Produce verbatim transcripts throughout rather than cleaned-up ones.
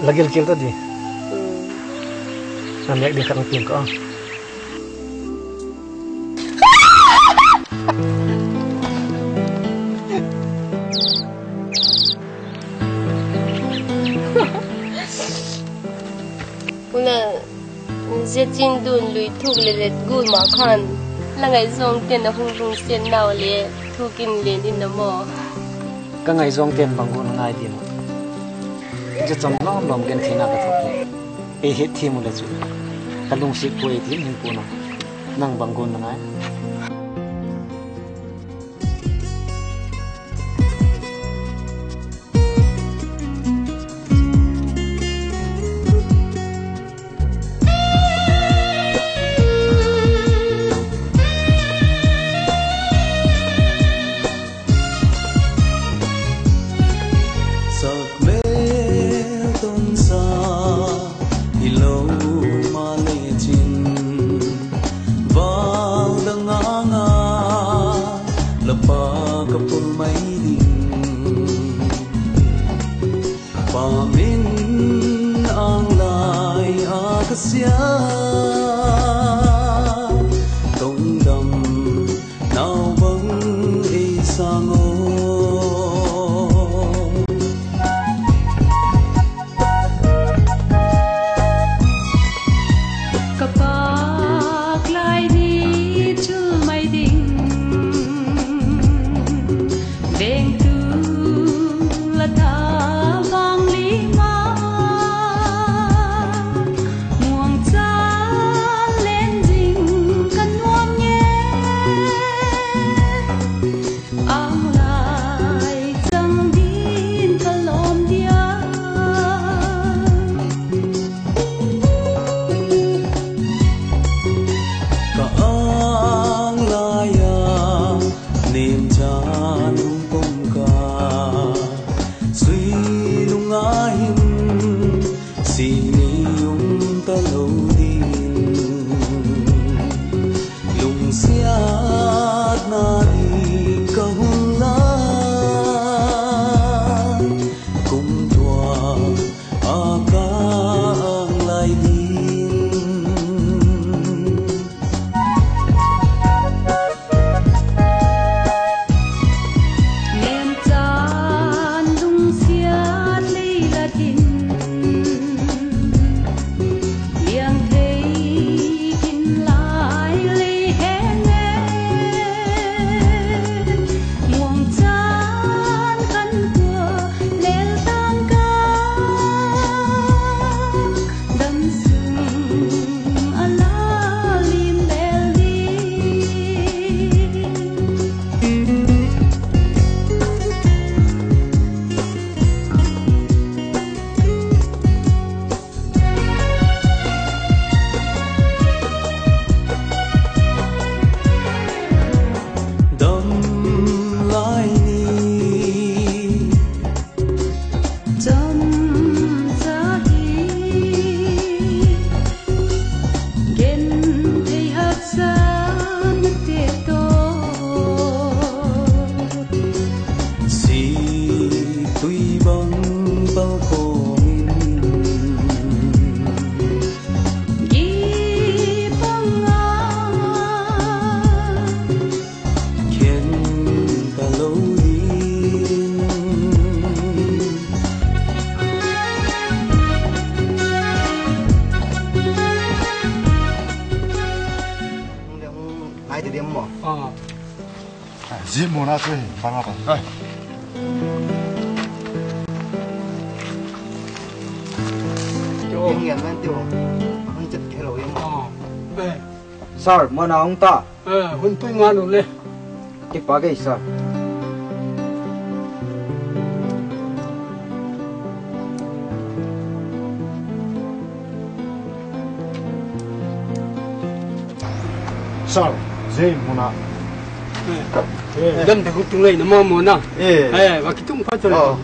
La gilkial ta di. Na nek ding khat hong pia ka. Una, zia cin dun lui thuk le let gul ma khan la ngaih zawng ten a hung lungsiat nau le thuk in len in na maw? Ka ngaih zawng ten bang gul ngai ding. Zia cam lawmlawm gen theihna ka thok le ei het thim uh le cu ka lungsiat pua ei ding hin puna. Nang bang gul na ngai? Sak le tonsa hi lo mah lecin, val dang anga lapa ka pul mai ding. Pa min ang lai a ka sia, tongdam nau bang ei sang aw. Ka pak lai ni cul mai ding, veng tu la ta vang lima, muang ca len ding ka nuam nge. Ang lai cang din ka lawm dia. Ka ang lai a nem can um pom ka, sui lunga hin sini um ta lo ding. Lungsiatna ding ka hun la, kum tua a ka ang lai ding. Nemcan lungsiat lei latin, liang thei kin lai lei heng e. Muang can kan tua lel tang ka, dam sung a la lim lel ding. Dam lai ni. Dam ca hi. Gen thei haksa na te tawh. Si tui bang pal kawmin. Gi pang a. Khen ta lo ding. Ngai te diam maw? Ah. Zim muna cu hi, bang apa? Ai. Ngian man tio. Hong chet khe lo diam maw? Ah. Eh. Sir, muna hong ta. Eh, hun tui ngan uh le. Kipah kei sa. Sir, zei muna. Eh, dam te hong tung lei na maw muna. Eh. Eh, va kitung pha chale. Oh.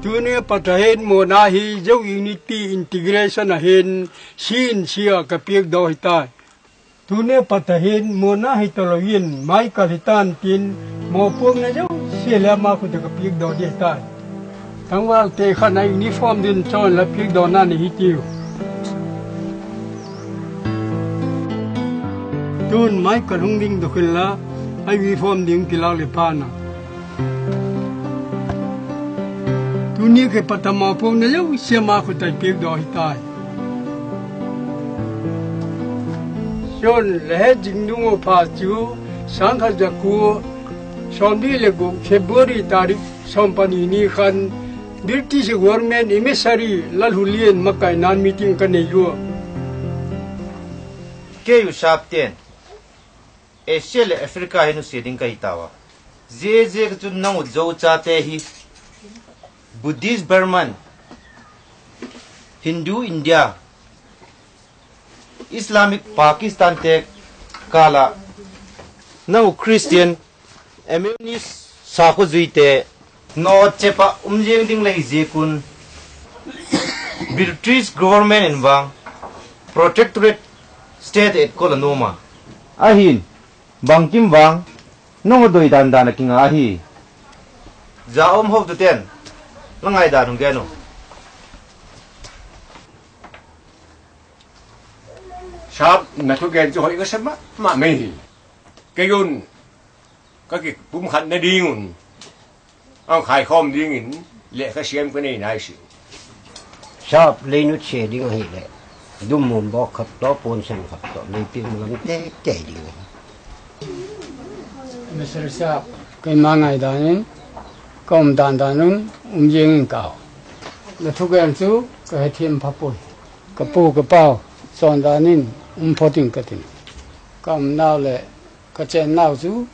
Tuni a pat ahin mawhna hi Zo Unity Integration ahin C in C a ka piakdawh hi tai. Tuni a pat ahin mawhna hi ta lo in Michael hi tan tin mawhpuakna zosia le ama khut a ka piakdawh ding hi tai. Tangvalte khat na uniform ding cawn la piakdawhna nei hi tiu. Tun Michael hong ding dok inla a uniform ding kilak le pha na. Tuni khempeuh a mawhpuakna zosia ama khut a i piakdawh hi tai. John, la het ding dong uh pha cu sangkhat zakua sawmli le guk February tarik sawm pani ni khan British government emissary Lalhulian makaihna meeting ka nei uh. Kei uh Sap ten Asia le Africa hi nusia ding ka hi ta uh a, ziaziak cun nang uh Zo cate hi Buddhist Burman, Hindu India, Islamic Pakistan te kal ah nang uh Christian Amiuni sakhuazui te nawcep ah um ziang ding la hi ziak un British government in vang protectorate state et kol a nuam a, ahin bangkim vang nong a doi dandan a kinga ahi. Za a um hotu ten la ngaidan hong gen uh. Sap, na thugen cu hoih ka sia mahmah mai hi. Kei un ka kipumkhat nading un ang khaikhawm dingin le ka siam ka nei nai si. Sap, lei nusia ding ahih leh dummum bawk khat tawh, puansan khat tawh, lei ping lam tete ding ahi. Mister Sap, keima ngaidan in ka um dandan un um ziangin kau. Na thugen cu ka hethiam phapui. Ka pu ka pau cawn dan in um phot in ka tin. Ka umnau le ka cennau cu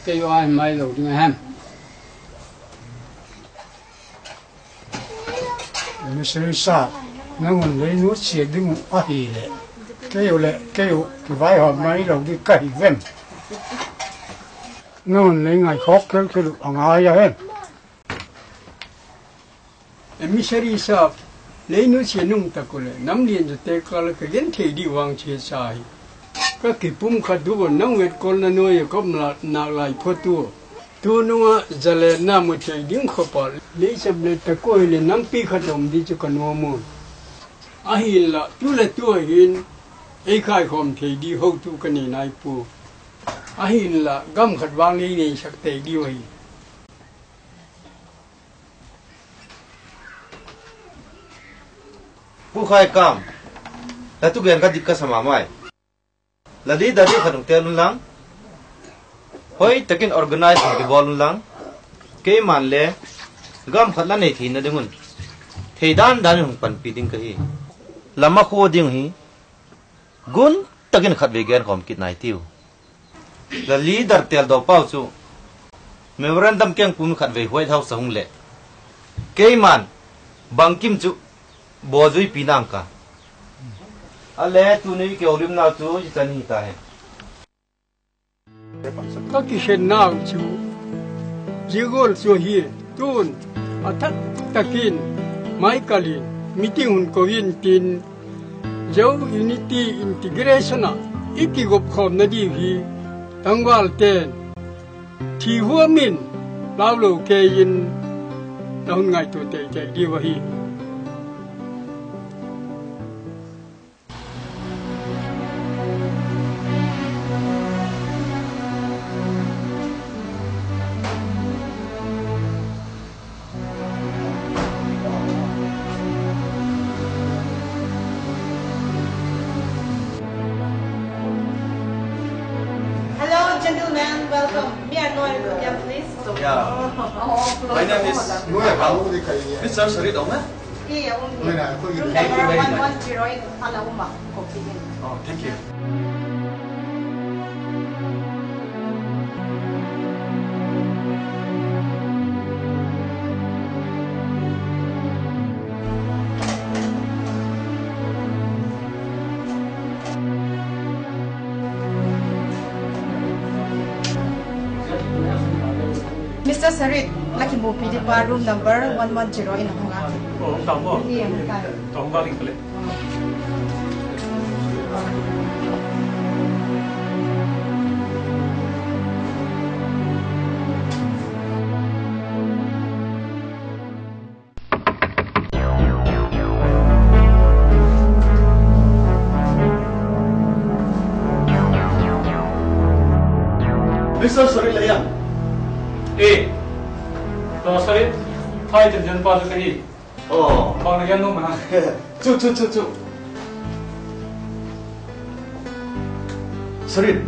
kei uh ai mai lo ding a hem. Mister Sap, nang un lei nusia ding uh ahih leh kei uh le kei uh kivaihawm mai lo ding ka hi vem? Nang un lei ngaikhawk khelkhel uh a ngai a hem? Emissary Sap, lei nusia nung tak uh le nam lian zate kal ka gen thei dih vang cia sa hi. Ka kipumkhat duh uh nang vetkolna nuai a ka um nak lai phot uh. Tu nungah zalenna mu thei ding khop ah lei sep le tak uh hi le nampi khat a um dih cu ka nuam uh. Ahinlah tu le tu ah hin ei khaikhawm thei dih hotu ka nei nai pu. Ahinlah gam khat vang lei nei sak tei dih uh hi. Pu Khai Kam, la thugen ka dik ka sa mahmah hi. La leader dih khat hong tel un lang, hoih takin organize hong kibawl un lang, keiman le gam khat la nei theihna ding un thei dandan in hong panpih ding ka hi. Lam a khua ding hi. Gun takin khatvei genkhawm kit nai tiu. La leader tel dawh pau cu memorandum kengpum khatvei White House a hung leh keiman bangkim cu bawzuipi nang ka. A le tuni kei holimnau cu hi can hi ta hen. Ka kikhenna uh cu zigual cu hi. Tun a thak takin Michael in meeting hun ko in tin Zo Unity Integration ah i kigop khawm nading hi. Tangval ten thihuam in lau lo kei in na hun ngaihtuah teitei dih uh ahi. Hello, gentlemen. Welcome. May I know your name, please? Yeah. My name is Mister Sarit Ong, eh? Room number one one zero eight, Alauma, copy in. Oh, thank you. Mister Sarit, A kimupi ding pa room number one one zero in a hong a. Oh, hong tam maw? Iya, hong tam. Hong bang ling pale. Mister Sarit le hiam? Eh, Tua Sarit, Thai Chin Chin pa cu ka hi. Oh. Bang na gen nuam a? Cu, cu, cu, cu. Sarit,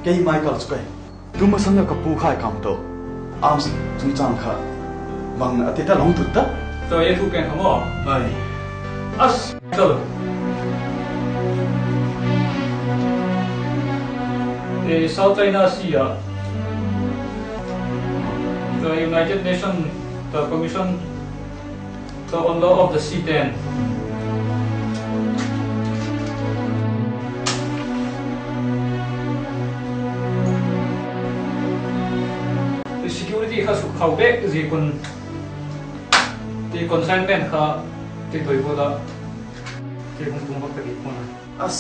kei Michael cu ka hi. Tu masang a ka pu kha i kamto. Arms cungcang kha bang a ti ta long tut ta. Tua ye tu pen kha maw? Ai. As, tel. Eh, South China Sea ah, the United Nations, the Commission, the Order of the Sea ten. Security kha suk khau bek zi kun. Ti consignment kha ti toi ko da. Ti hung tung bak ta ki ko na. As.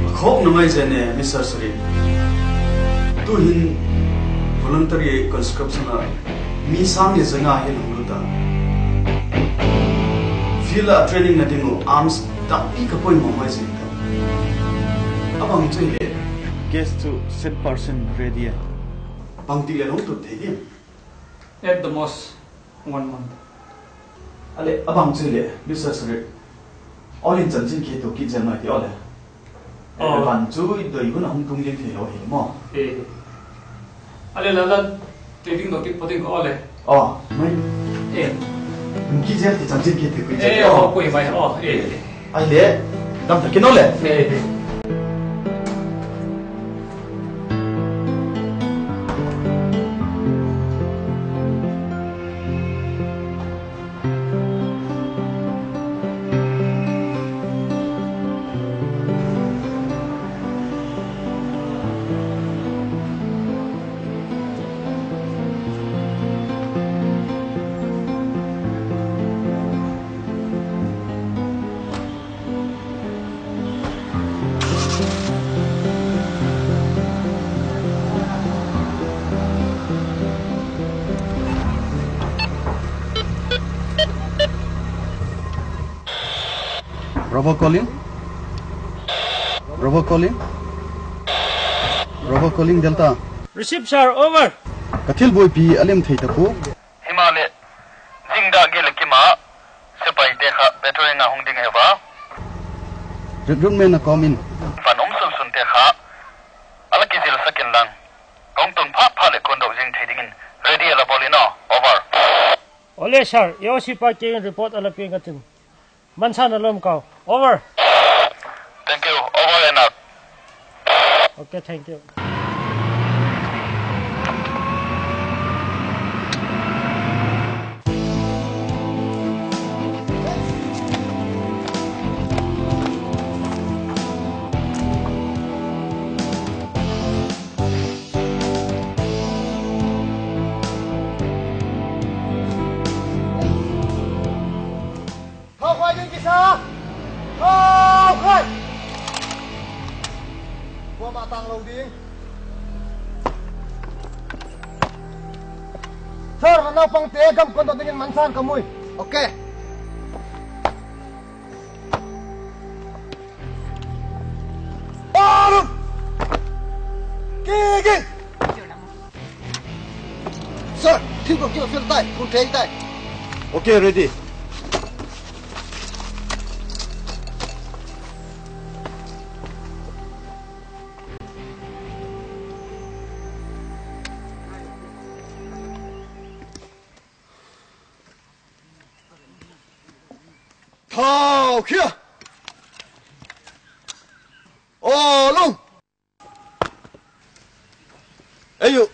A khawk na mai zen e, Mister Sarit. Tu hin voluntary conscription ah mi sang le zanga hi lunglut a. Field ah training na ding uh arms takpi ka poimawh mai zen ta. A bang cu hi le. Gas cu cent percent ready a. Bang ti le long tut thei diam? At the most, one month. A le, a bang cu le, Mister Sarit. All in chanchin khi tu kit zel mai ti aw le. Oh. Van cu i doi hun a hung tung ding thei lo hi maw? Eh. A le, la la, te ding do kit po ding ko aw le. Oh, mai. Eh. Hung kit zel ti chanchin khi tu kit zel. Eh, oh, pui mai, oh, eh. Ai le, dam ta khin aw le. Eh. Robo calling. Robo calling. Robo calling Delta. Receive, sir. Over. Ka thilbuaipi a lem thei ta pu. Himahleh, zingdah gil le kimah, sipaite kha patrolling ah hong ding hi va. Recruitment a kawm in. Van um sunsunte kha, a la kizilsak in lang. Kong tun phahphah le kong do zing thei dingin, ready a la bawl in aw. Over. Ole, sir, A O C pa kiangin report a la piang ka tin. Mansan a lom kau. Over. Thank you. Over and out. Okay, thank you. Thau khuai ding kisa. Thau khuai. Kuamah tang lo ding. Sir, naupangte gam kon dot dingin mansan ka mui. Okay. Barum! Kiki! Sir, thil ko kio fil tai, kun thei tai. Okay, ready. Thau khia. Aw lung. Ei uh,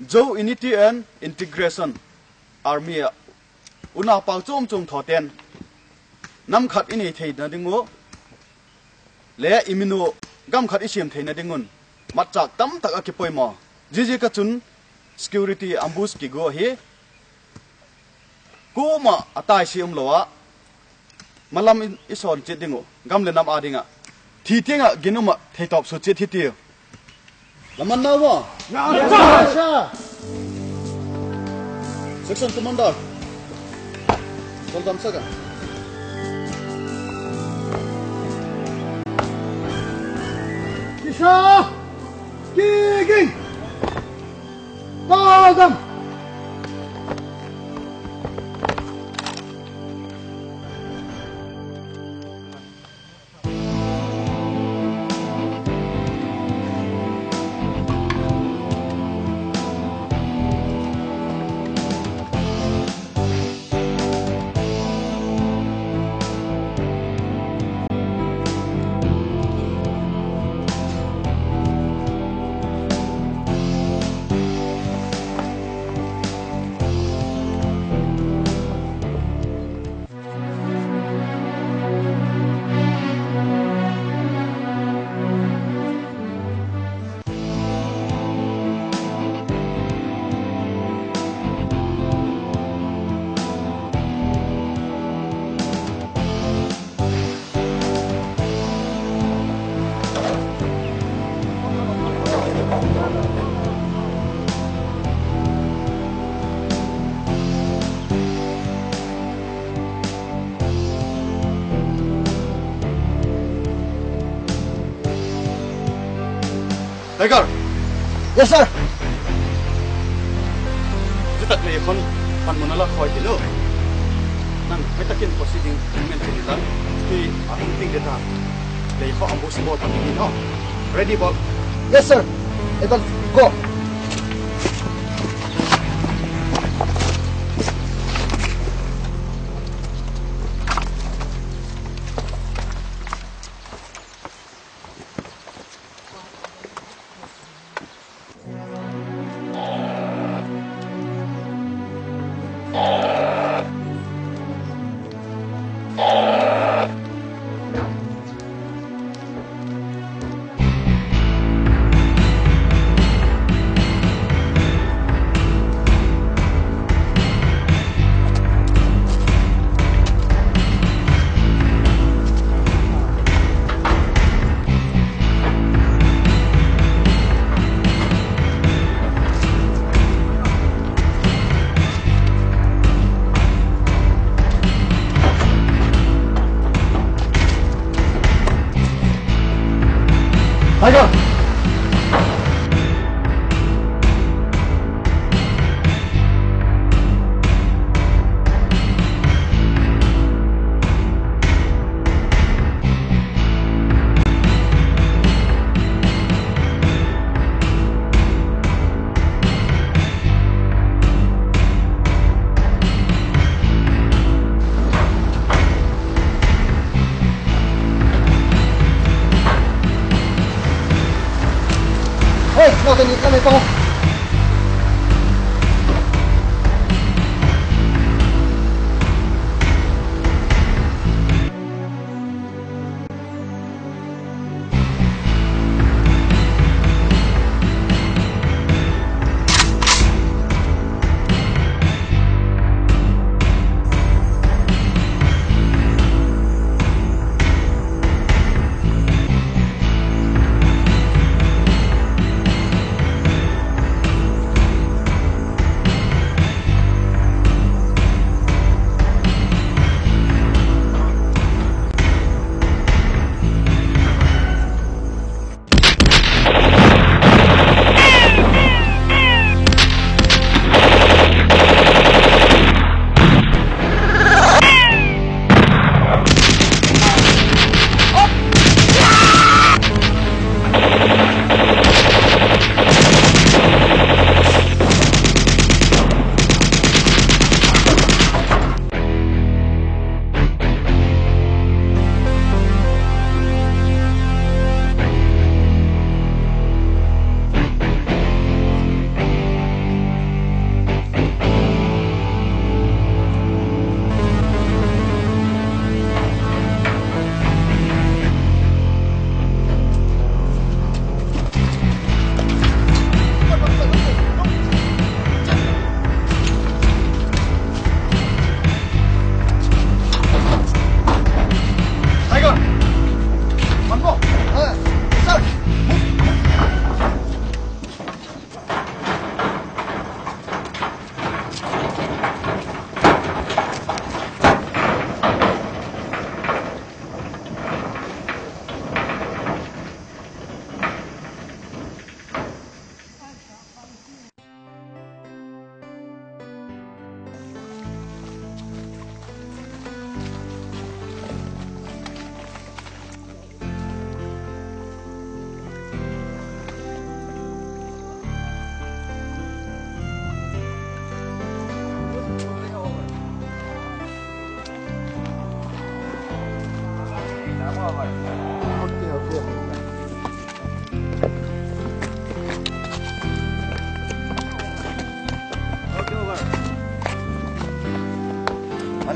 Zo Unity and Integration Army ah unau pau cawmcawm thawten nam khat i nei theina ding uh le i min uh gam khat i siam theina ding un matchak tamtak a kipoimaw. Ziaziak a cun security ambush kigu ahi. Kuamah a taisi um lo ah malam in i sawn cit ding uh, gam le nam adingah thi tiangah gin um ah theitawp su cit hi ti uh. Laman nau maw? Section commander. Tol damsak ah. Kisa! Kiging! Tol dam! Tiger! Yes, sir! Zitak lei khon panmun a la khoi ti lo. Nang mai takin proceeding men tin lang. Hi a hung ting deta. Lei kho ambush bawl pan ding hi no. Ready, bawl. Yes, sir. Etan, go.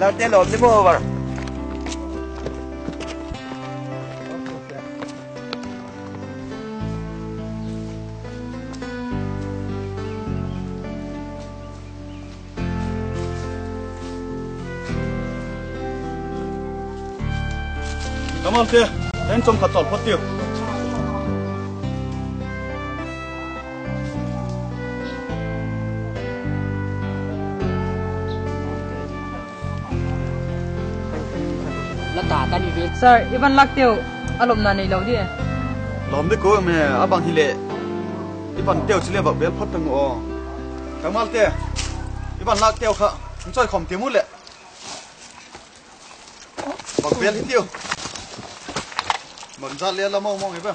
Tarte lawm ni maw, Var? Kamalte, en chom khat tawl phot tiu. Sir, i van lak teu a lopna nei lo di e. Lawm dih kua me, a bang hi leh i van teu ci leh vak bel phot tang uh aw. Kamalte, i van lak teu kha hong cawi khawm tim uh leh. Bang bel hi tiu. Bang zat le la mawngmawng hi ba.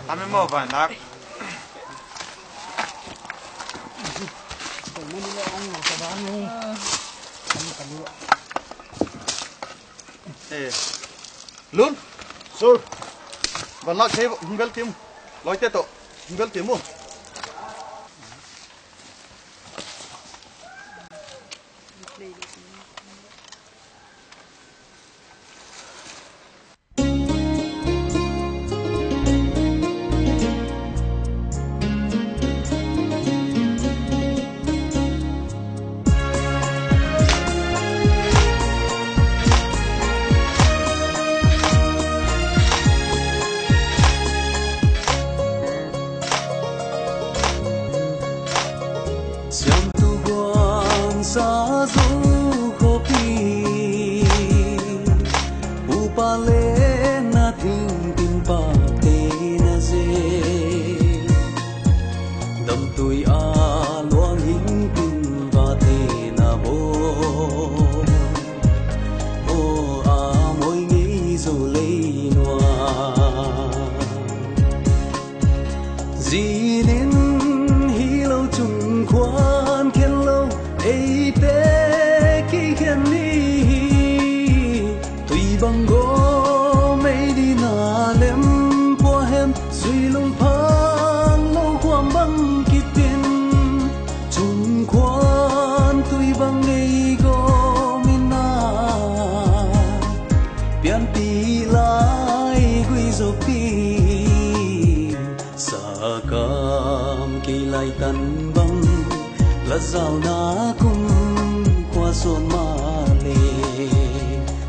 Kami mawh vai nak. Eh. Lun. Sur. Van lak thei hong bel tim. Lawite tawh hong bel tim uh. Siamtu guan sa zo khawpi, upa le na thingpin pate na ze, damtui a luang hingpin vate na bo, o a moi ngei zo lei nua. Zinin hi lo, chung khuan khen lo, eite kikhen ni hi. Tui bang gawm ei dina lem pua hen, zui lungphang lo khuam bang kitin. Chung khuan tui bang ei gawm ina, pianpih lai gui zo pi. Sakam kei lai tan bang, lazauna kum khua suan mah le,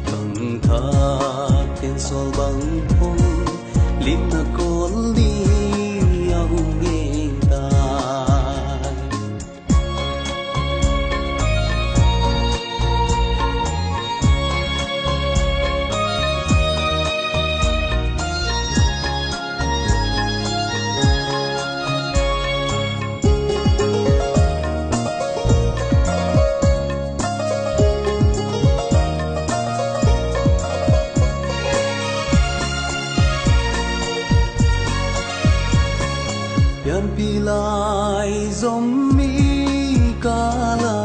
bang thak ten sual bang phong, limna kawl ni a hung ngei tai. Pianpih lai zom mi kala,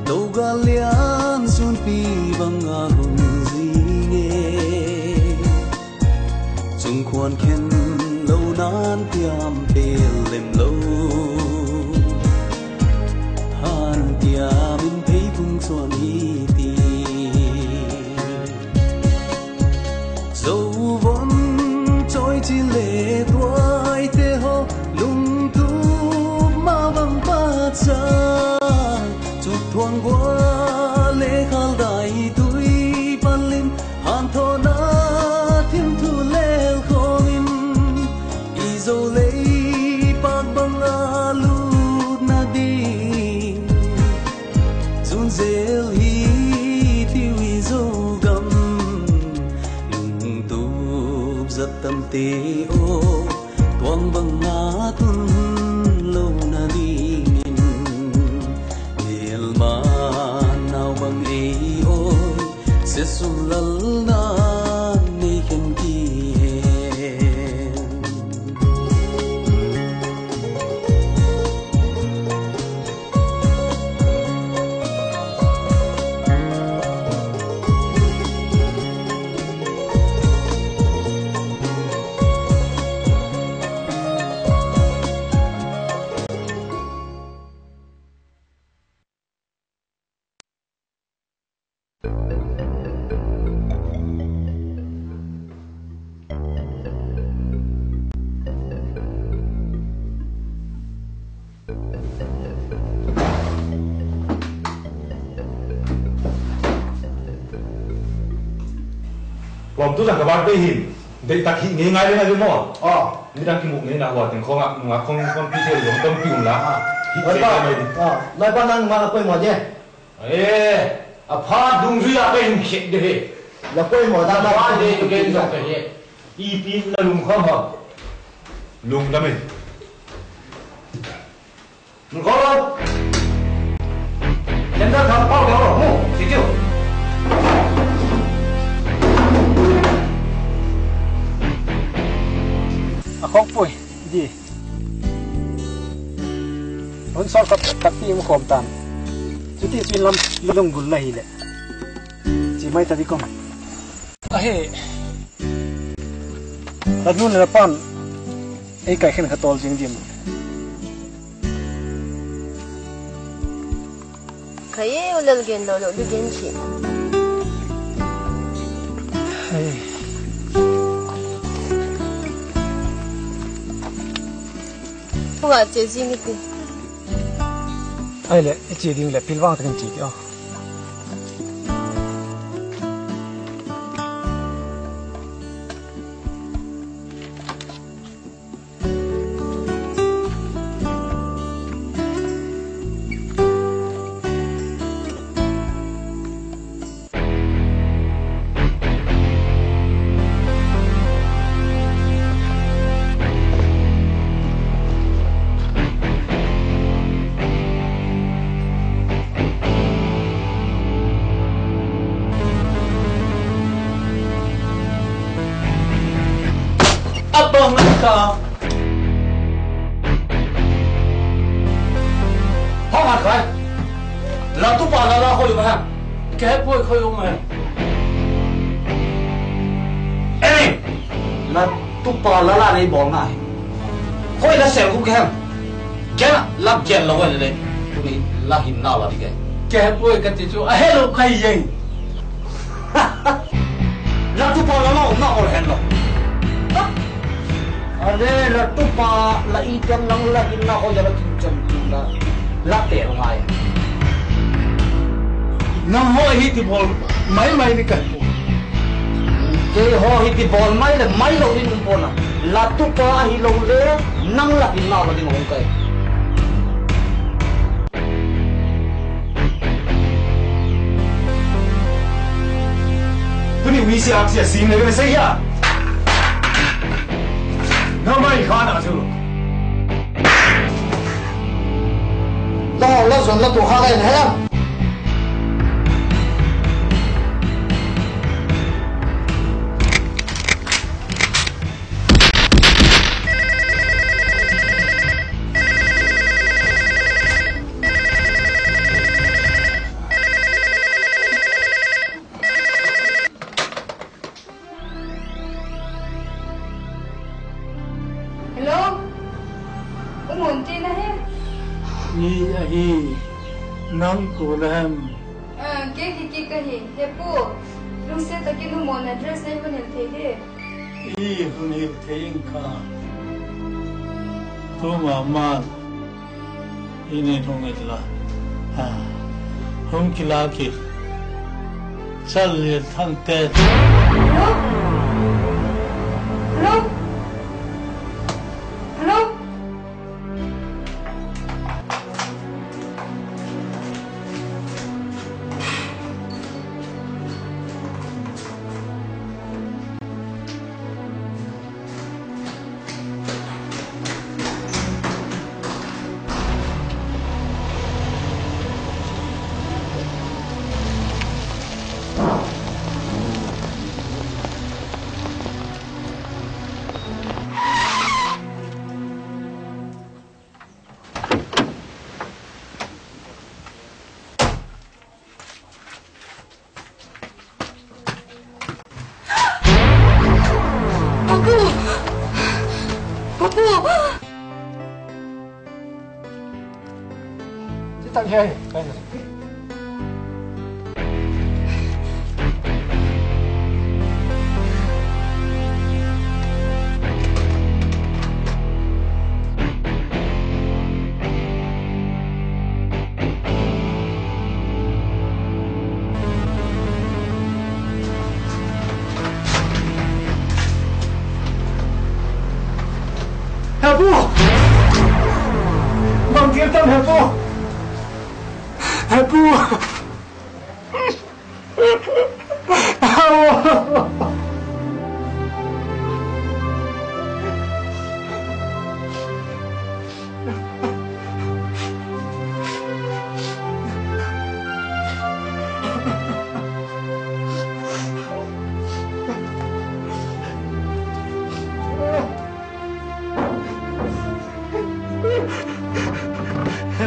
togal lian sunpi banga hun zinge. Chung khuan khen lo nan tiam pel lem lo, han tiam in phei phung suan hi ti. Zo von cawi ci le tuaite haw, lungtup mah bang patsa. Cuk thuang gua le khal dai tui pan lim, hanthawhna thim thu lel khawngin, i Zo leipak banga lut nading zun zel hi tiu i Zogam. Lungtup zat tamte aw, tuang banga tun lo nadingin, melman nau bang ei aw, siasum lalna nei khen ki hen. Tu zang ka birthday hi. Deihtak hih ngei ngai le ngai ve maw? Ah. Midang kimuh ngei na hua teng khawngah nungak khawng khawng pi thei zong tampi um la. Ah. Hih Laipa, thei mai ding. Ah, Laipa nang mah a poimawh ding. Eh, a phat dungzui a ka hin khek ding hi. La poimawh dan a birthday tu ken zong ka hi. Ipi na lungkham ha. Lungdam in. Ngol lo. Tender thang pau lo lo mu. Sitiu. A khawk pui di. Hun sawt khat takpi um khawm tan. Cuti cin lam lunggul na hi leh ci mai ta di kong. Ahi. Ka nu le ka pa'n ei kai khen kha tawl ding dim. Khai e, u lel gen lo lo di gen ci. Hei. Hua ce zing i ti. Ai le, i ci ding le pilvang takin ci ti aw. A bang na ka. Hong hat khai. Latupa lala khoi ma ha. Ke poi khoi ma ha. Ei. Latupa lala nei bol ngai. Khoi la sel ku ke ha. Kena lak gen lo le le. Tuni la hin na la di ke. Ke poi ka ti chu a hello kai yeng. Latupa la lo na ol hen lo. Ale latupa la i tiang nang la hin na ol ya la kin chan tu la. La te lo ngai. Nang ho hi ti bol mai mai ni kai po. Kei ho hi ti bol mai le mai lo ding um pona. Latupa ahi lo le nang la hin na lo ding um kai. Tuni wi sia sia sing le le sei ya. Nang mai kha na chu. Lo lo zon la tu kha le ne. Hello? U Mon ti na he? Ni ahi, nang ko na hem? Ah, kei Kiki ka hi. He pu, lungsiat takin U Mon address nei hun hilh thei hi. I hun hilh thei ing kha. Tu mahmah. I nei thong et la. Ah, hong kila kik. Chal lian thang tet. Hello? Hello? Hello? Papu! Papu! Ci tak hi. He Pu! Bang thil tam, He Pu? He Pu! He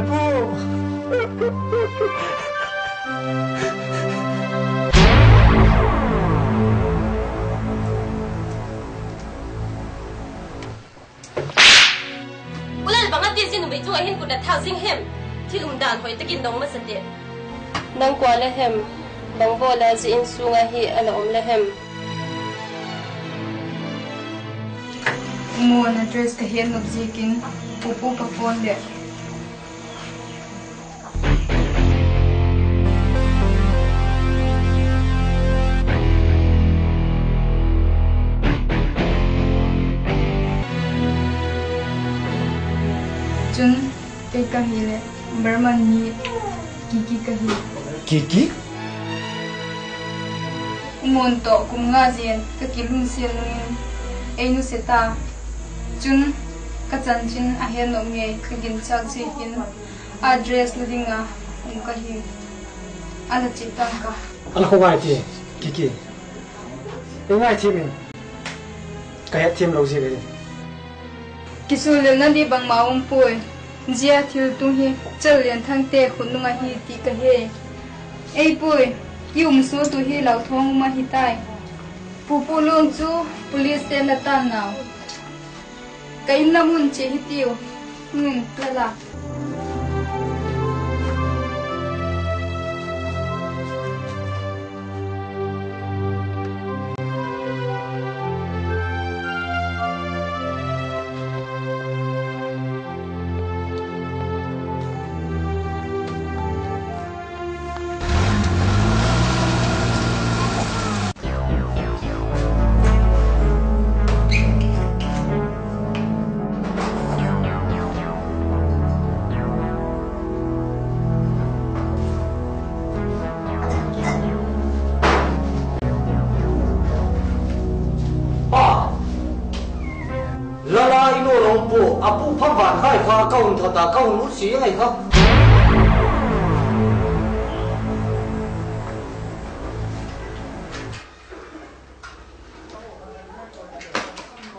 Pu! U Lal, bang a ti zin bei cungah hin kut na thak zing hem? Thil umdan hoihtakin dong masa teh. Nang kua le hem? Bang bawl a zi inn sungah hi a la om le hem? Maw, na dress ka het nop zikin pupu ka phone leh. Cun kei ka hi leh Burman mi Kiki ka hi. Kiki? U Mawn tawh kum nga zen ka kilunsiat nungin ei nusia ta. Cun ka cancin a het nop ngei ka gincak zikin address la dinga um ka hi. A la cih tangka. A la khuangai ti, Kiki. Ei ngaithiam in. Ka hetthiam lo zik ahi. Kisulelna dih bangmah um puai. Zia thil tung hi Challian Thangte khutnung ahi ti ka hi. Ei puai, i um sut uh hi Lauthawng um ahi tai. Pupu Lung cu police te la tan nau. Ka inn lam hun ci hi tiu. Hmun la la. Pa! Lala i nawl a om pu, a pu Pham Van Khai kha ka hun thawt a, ka hun ut si ngai kha.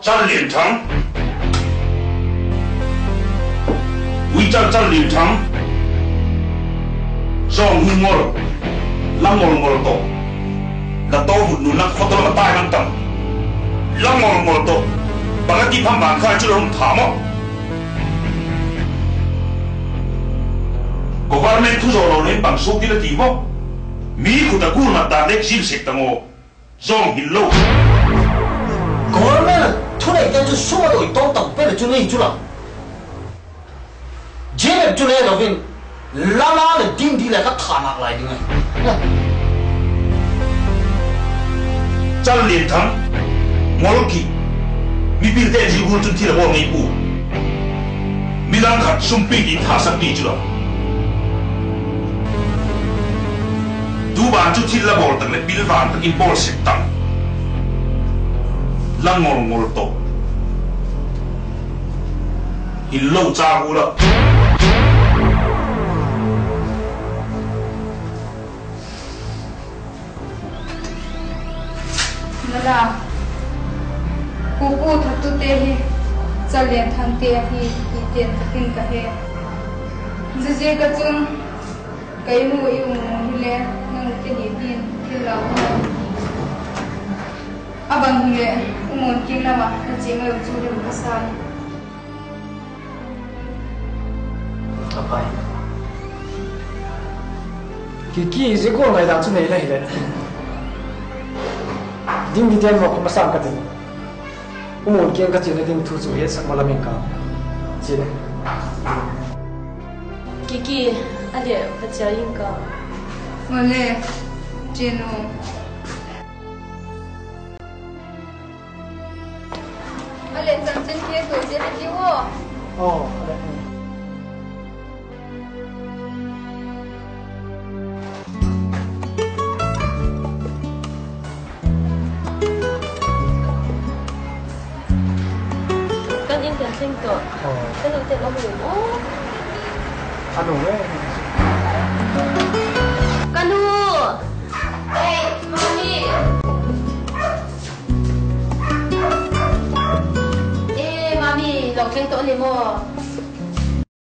Chan Lian Thang. Ui Chan, Chan Lian Thang. Zawng Hing Ngol. La Ngol Ngol tawh. La tawh mut nu nak khot lam a tai man tam. La Ngol Ngol tawh. Bang a ti Pham Van Khai cu la hong tha maw? Government thu zawh lo nen bang suk ding a ti maw? Mi khut a gul mat dan dek zin sek tang aw. Zawng hin lo. Government thuneite cu sum a dawi tawm tam pet le cu nei cu la. Jeff cu le lovin lala le ding dih le ka thanak lai ding a hi. Chan Lian Thang, Ngol Kih, mipilte zilgul cun thil a bawl ngei pu. Midang khat sumpi in thasak dih cu lo. Tu ban cu thil la bawl tak le pilvan takin bawl sek tang. La Ngol Ngol tawh. Hin lo ca bu lo. Nala, pupu thattute hi Chan Lian Thangte ahi ti tian ka hin ka he. Ziaziak a cun kei nu i um hi le nang ke ni din thil lau a bang hi le u mun king lamah na cing lo cu lim ka sai. A pai. Kiki, zia gual ngaihdan cu nei la hi le. Ding dih tian mawk kha masang ka ding. U mun kiang ka cin a ding thu cu hiatsak maw lam in ka ci le. Kiki, a liah va cia in ka. Maw le, cin u. Len cang cin khi tua zia te kiu aw. Aw, a le. Kan inn kan sing tawh. Aw. Kan ute lo hi aw. A nu e. Ka nu. Hey, mami. Eh, mami, lo keng tawh ni maw.